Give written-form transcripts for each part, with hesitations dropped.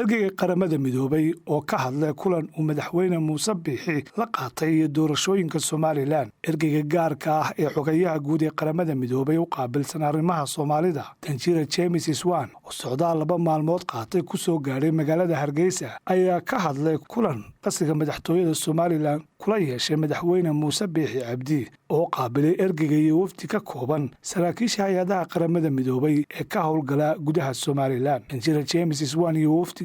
Ergeyga Qaramada Midoobay oo ka hadlay kulan uu Madaxweyne Muuse Biixi la qaatay iyo doorashooyinka Somalilan. Ergeyga gaarka ah ee Xogayaha Guud ee Qaramada Midoobay u qaabilsan arrimaha Soomaalida, Danjira James Swan, oo socdaal 2 maalmood qaatay kusoo gaadhay magaalada Hargeysa, ayaa ka hadlay kulan qasriga madaxtooyada Somalilan kula yeeshay Madaxweyne Muuse Biixi Cabdi, oo qaabilay ergeyga iyo wafdi ka kooban saraakiisha hay-adaha Qaramada Midoobay ee ka howlgala gudaha Somalilan. Danjira James Swan iyo wafdigiisa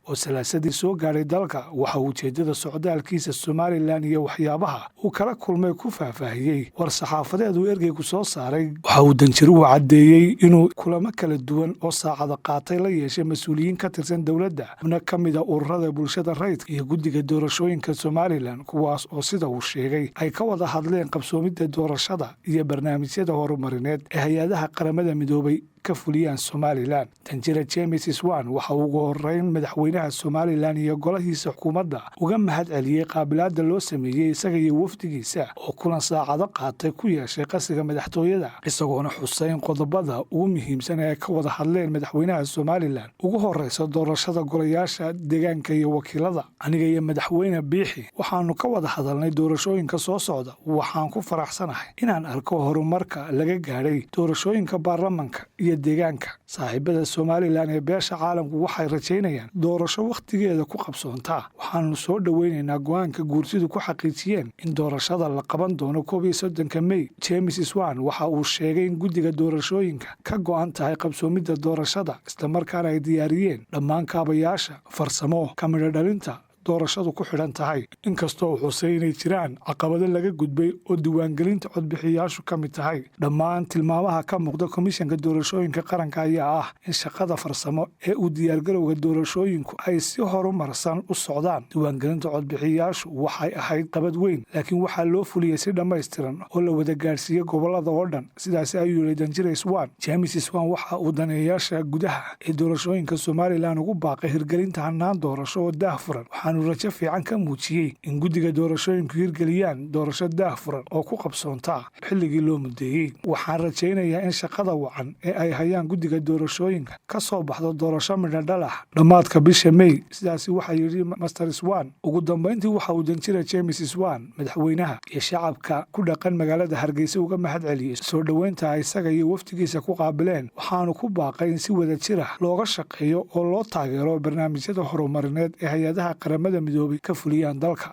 oo Salaasadii soo gaadhay dalka waxa uu ujeedada socdaalkiisa Somalilan iyo waxyaabaha uu kala kulmay ku faahfaahiyey war saxaafadeed uu ergeygu soo saaray. Waxa uu danjiruhu caddeeyey inuu kulamo kala duwan oo saacada qaatay la yeeshay mas-uuliyiin ka tirsan dowladda, xubno ka mida ururada bulshada rayidka iyo guddiga doorashooyinka Somalilan, kuwaas oo sida uu sheegay ay ka wada hadleen qabsoomidda doorashada iyo barnaamijyada horumarineed ee hay-adaha Qaramada Midoobay ka fuliyaan Somalilan. Danjira James Swan waxa uu ugu horeyn madaxweynaha Somalilan iyo golahiisa xukuumadda uga mahad celiyey qaabilaada loo sameeyey isaga iyo wafdigiisa oo kulan saacado qaatay ku yeeshay qasriga madaxtooyada, isagoona xusay in qodobada ugu muhiimsan ee ka wada hadleen madaxweynaha Somalilan ugu horeysa doorashada golayaasha deegaanka iyo wakiilada. "Aniga iyo Madaxweyne Biixi waxaanu ka wada hadalnay doorashooyinka soo socda. Waxaan ku faraxsanahay inaan arko horumarka laga gaadhay doorashooyinka baarlamanka iyo deegaanka. Saaxiibada Somalilan ee beesha caalamku waxay rajaynayaan doorasho wakhtigeeda ku qabsoontaa. Waxaanu soo dhoweynaynaa go-aanka guurtidu ku xaqiijiyeen in doorashada la qaban doono 31-ka Mey." James Swan waxa uu sheegay in guddiga doorashooyinka ka go-an tahay qabsoomidda doorashada, islamarkaana ay diyaariyeen dhammaan kaabayaasha farsamo ka midho dhalinta doorashadu ku xidhan tahay, inkastoo xusay inay jiraan caqabado laga gudbay oo diiwaangelinta codbixiyaashu ka mid tahay. "Dhammaan tilmaamaha ka muuqda Komishanka Doorashooyinka Qaranka ayaa ah in shaqada farsamo ee u diyaargarowga doorashooyinku ay si horumarsan u socdaan. Diiwaangelinta codbixiyaashu waxay ahayd qabad weyn, laakiin waxaa loo fuliyey si dhammaystiran oo la wada gaadhsiiyey gobolada oo dhan," sidaasi ayuu yidhi Danjire Swan. James Swan waxa uu daneeyayaasha gudaha ee doorashooyinka Somalilan ugu baaqay hirgelinta hanaan doorasho oo daah furan, waxaanu rajo fiican ka muujiyey in guddiga doorashooyinku hirgeliyaan doorasho daah furan oo ku qabsoontaa xilligii loo mudeeyey. "Waxaan rajaynayaa in shaqada wacan ee ay hayaan guddiga doorashooyinka ka soo baxdo doorasho midho dhal ah dhammaadka bisha Mey," sidaasi waxaa yidhi Mister Swan. Ugu dambayntii waxa uu Danjira James Swan madaxweynaha iyo shacabka ku dhaqan magaalada Hargeysa uga mahad celiyey soo dhoweynta isaga iyo wafdigiisa ku qaabileen, waxaanu ku baaqay in si wada jir ah looga shaqeeyo oo loo taageero barnaamijyada horumarineed ee hay-adaha Qaramada Midoobay ka fuliyaan dalka.